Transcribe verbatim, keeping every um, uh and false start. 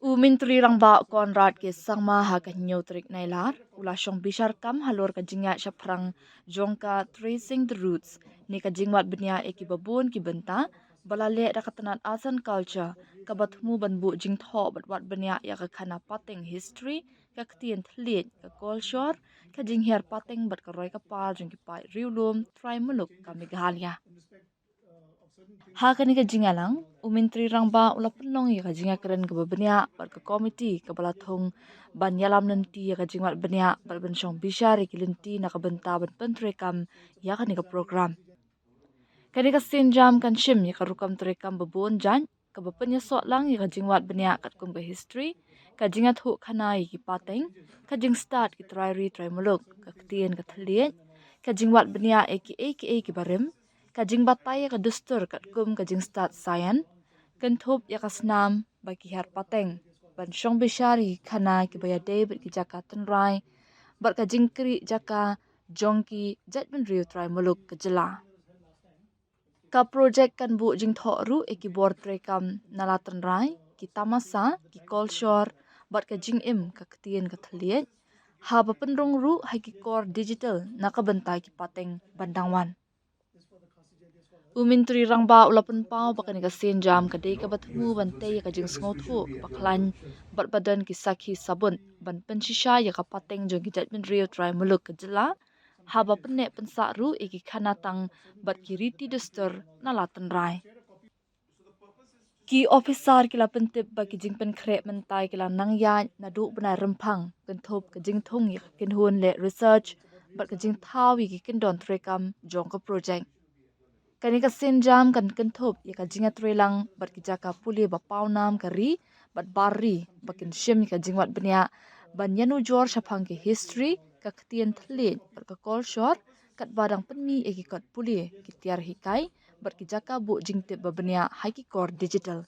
U Myntri Rangbah Conrad K Sangma ha ka hynñiew tarik Nailar u la shong bishar kam halor ka jingïaid shaphrang jong ka Tracing the Roots, ne ka jingwad bniah ïa ki babun ki bynta ba la leh da ka tnat Arts and Culture, kaba thmu ban buh jingthoh bad wad bniah ïa ka khana pateng history, ka ktien thylliej, ka kolshor, ka jinghiar pateng bad ka roi ka par jong ki paid riewlum trai muluk ka Meghalaya. Ha kane ka jingïalang, u Myntri Rangbah u la pynlong ïa ka jingïakren kaba bniah bad ka komiti kaba la thung ban ïalam lynti ïa ka jingwad bniah bad ban shong bishar ïa ki lynti na ka bynta ban pyntreikam ïa kane ka program. Kane ka sienjam kan shim ïa ka rukom treikam babun jait, kaba pynïasoh lang ïa ka jingwad bniah katkum ka history, ka jingïathuh khana ïa ki pateng, ka jingstad ki trai ri trai muluk, ka ktien ka thylliej, ka jingwad bniah ïa kiei kiei kiba rim, ka jingbatai ïa ka dustur katkum ka jingstad saian, kynthup ïa ka snam ba ki hiar pateng, ban shong bishar ïa ki khana kiba ïadei bad ki jaka tynrai bad ka jingkyrïh jaka jong ki jaitbynriew trai muluk ka jylla. Ka projek kan buh jingthoh ruh ïa ki bor treikam na la tynrai, ki tamasa, ki kolshor bad ka jingim ka ktien ka thylliej, haba pynrung ruh ha ki kor digital na ka bynta ki pateng ban dang wan. U Myntri Rangbah u la pynpaw ba kane ka sienjam ka dei kaba thmu ban tei ïa ka jingsngewthuh kaba khlaiñ bad ba don ki sakhi sabut ban pynshisha ïa ka pateng jong ki jaitbynriew trai muluk ka jylla, haba pynneh pynsah ruh ïa ki khana tang bad ki riti dustur na la tynrai. Ki ophisar ki la pyntip ba ki jingpynkhreh mynta ki la nang ïaid naduh bnai Rymphang, kynthup ka jingthung ïa ka kynhun leh research bad ka jingthaw ïa ki kyndon treikam jong ka projek. Kane ka sienjam kan kynthup ïa ka jingïatreilang bad ki jaka pule ba pawnam ka ri bad bar ri ba kin shim ïa ka jingwad bniah ban ïanujor shaphang ki history, ka ktien thylliej bad ka kolshor, katba dang pynmih ïa ki kot pule, ki tiar hikai bad ki jaka buh jingtip ba bniah ha ki kor digital.